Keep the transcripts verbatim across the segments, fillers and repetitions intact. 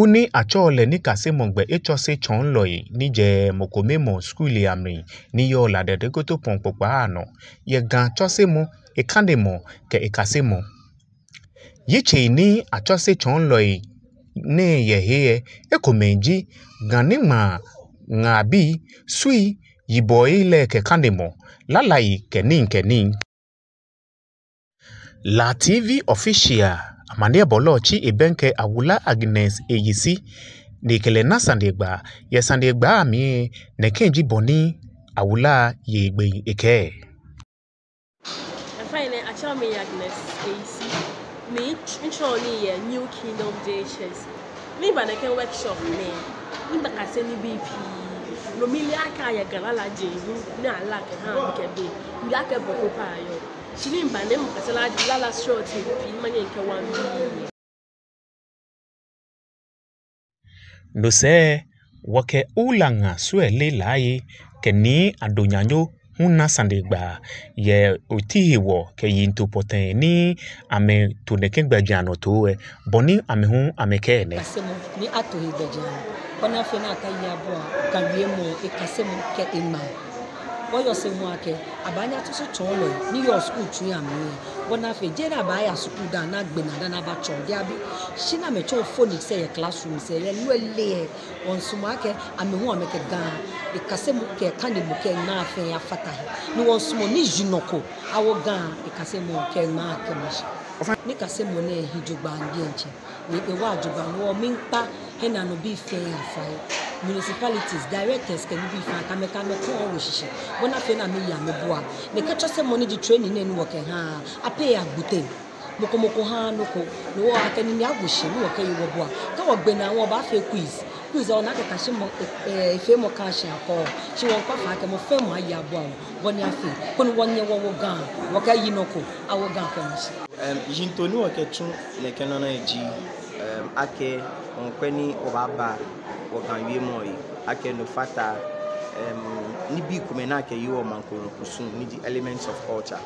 Kuu ni atsɛɔ lɛ nikasemɔ gbɛ etsɔse tsɔɔlɔi ni jɛ mɔ kome mɔ skul amli ni yɔɔ La Dede Kotopɔŋ kpokpaa nɔ yɛ Ga tsɔsemɔ, ekanemɔ kɛ ekasemɔ. Yitsei ni atsɔse tsɔɔlɔi nɛɛ yɛ he lɛ, ekomɛi ji Ga niŋmaa, ŋabii, sui, yibɔi lɛ kɛ kanemɔ, lalai kɛ nii kɛ nii. La T V Official amaniɛbɔlɔ tsi ebɛŋkɛ Awula Agnes Eyisi ni ekɛ lɛ na sanegbaa. Yɛ sanegbaa mli lɛ, nɛkɛ ji bɔ ni Awula ye egbɛi ekɛɛ. Efai nɛ, atsɛɔ mi Agnes Eyisi. Mi, mitsɔɔ nii yɛ New Kingdom J H S. Miba nɛkɛ workshop nɛɛ, mibakase nibii pii. No mile akɛ ayɛ Ga lala jeŋ hu ni ala kɛha mi kɛ be. Mile akɛ bɔ ko pɛ yɔɔ. Shi ni miba nɛɛ, mikase lala, lala srɔtoi pii ni manyɛ mikɛwa mibii. No sɛɛ, wɔkɛ Ulaŋa Suɛle Laye kɛ Nii Adonyanyo hu na sanegbaa yɛ oti hewɔ kɛ yiŋtoo pɔtɛɛ ni amɛto nɛkɛ gbɛjianɔtoo lɛ, bɔ ni amɛ hu amɛkɛɛ nɛ. Kasemɔ ni ato he gbɛjianɔ, koni afee ni akaye abua Ga wiemɔ, ekasemɔ kɛ eŋmaa. Wɔyɔse hu akɛ abaanyɛ atsɔse tsɔɔlɔi ni yɔɔ skul tsui amli lɛ, bɔ ni afee jeee ni abaaya skul dani agbe naa dani abatsɔɔ, dabi. Shi ni amɛtsɔɔ phonics lɛ yɛ classrooms lɛ, lɛ nɔ ele lɛ, wɔmiisumɔ akɛ amɛ hu amɛkɛ Ga ekasemɔ kɛ ekanemɔ kɛ eŋmaa fɛɛ afata he. Ni wɔmiisumɔ ni ji nɔ ko, awo Ga ekasemɔ kɛ eŋmaa kɛma shi. Nikasemɔ nɛɛ hi jogbaŋŋ diɛŋtsɛ. Ni ewa jogbaŋŋ, ni wɔmiikpa hiɛnaanɔbii fɛɛ afai. Municipalities, directors kɛ nibii fɛɛ, akɛ amɛ, akɛ amɛkɔ wɔshishi, bɔ ni afee ni amɛye amɛbua. Nɛkɛ tsɔsemɔ ni ji training nɛɛ ni wɔkɛhaa, apay agbute. Mɔ ko mɔ ko haaa nɔ ko, ni wɔ akɛ nii ni awo shi ni wɔkɛye wɔbua. Kɛ wɔgbe naa wɔbaafee quiz. Quiz lɛ, wɔna akɛ kasemɔ, e, e, efeemɔ kã shi akɔ. Shi wɔmiikpa fai akɛ mɔ fɛɛ mɔ aye abua wɔ, bɔ ni afee, koni wɔnyɛ wɔwo Ga, wɔkɛyi nɔ ko, awo Ga kɛma shi. Em, yiŋtoo ni wɔkɛtsu nɛkɛ nɔ nɛɛ ji, em, akɛ wɔmiikwɛ ni wɔbaaba wɔ Ga wiemɔ lɛ, akɛ no fata, em, nibii komɛi ni akɛyeɔ maŋ ko nɔ kusum, ni ji elements of culture.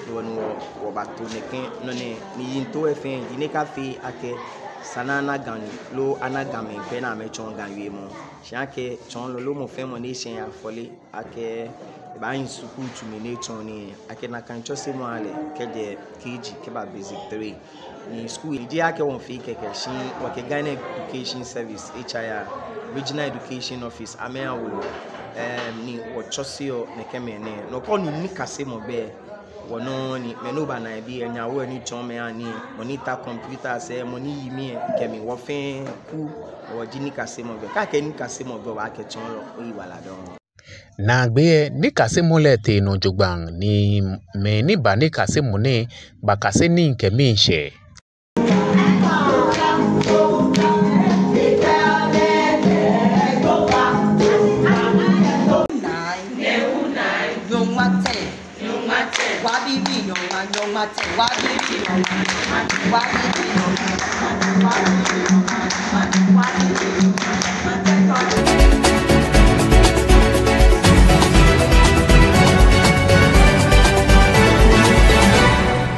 No hewɔ ni wɔ, wɔbato nɛkɛ nɔ nɛɛ, ni yiŋtoo lɛ fɛɛ ji ni akafee akɛ esa ni ana Ganyo loo ana Gamɛi pɛ ni amɛtsɔɔ Ga wiemɔ. Shi akɛ tsɔɔlɔ loo mɔ fɛɛ mɔ ni eshɛ afɔle akɛ ebaahi skul tsu mli ni etsɔɔ nii, akɛ nakai tsɔsemɔ aha lɛ kɛjɛ K G kɛba Basic three. Ni skul lɛ jeee akɛ wɔmiifee kɛkɛ, shi wɔkɛ Ghana Education Service, H I R, Regional Education Office, amɛha wolo, em, ni wɔtsɔseɔ nɛkɛmɛi nɛɛ. Nɔ ko ni nikasemɔ bɛ wɔnɔ ni mɛi ni obaana ebi, enyɛ awo ni tsɔɔ mɛi anii, mɔ ni ta computers lɛ, mɔ ni yi mli lɛ, kɛ mɛi, wɔ fɛɛ kuu wɔji nikasemɔ gbɛ. Kɛ akɛɛ nikasemɔ gbɛ, wɔbaakɛɛ tsɔɔlɔ, oyiwaladɔŋŋ. Naagbee lɛ, nikasemɔ lɛ tee nɔ jogbaŋŋ, ni mɛi ni ba nikasemɔ nɛɛ bakase nii kɛ miishɛɛ.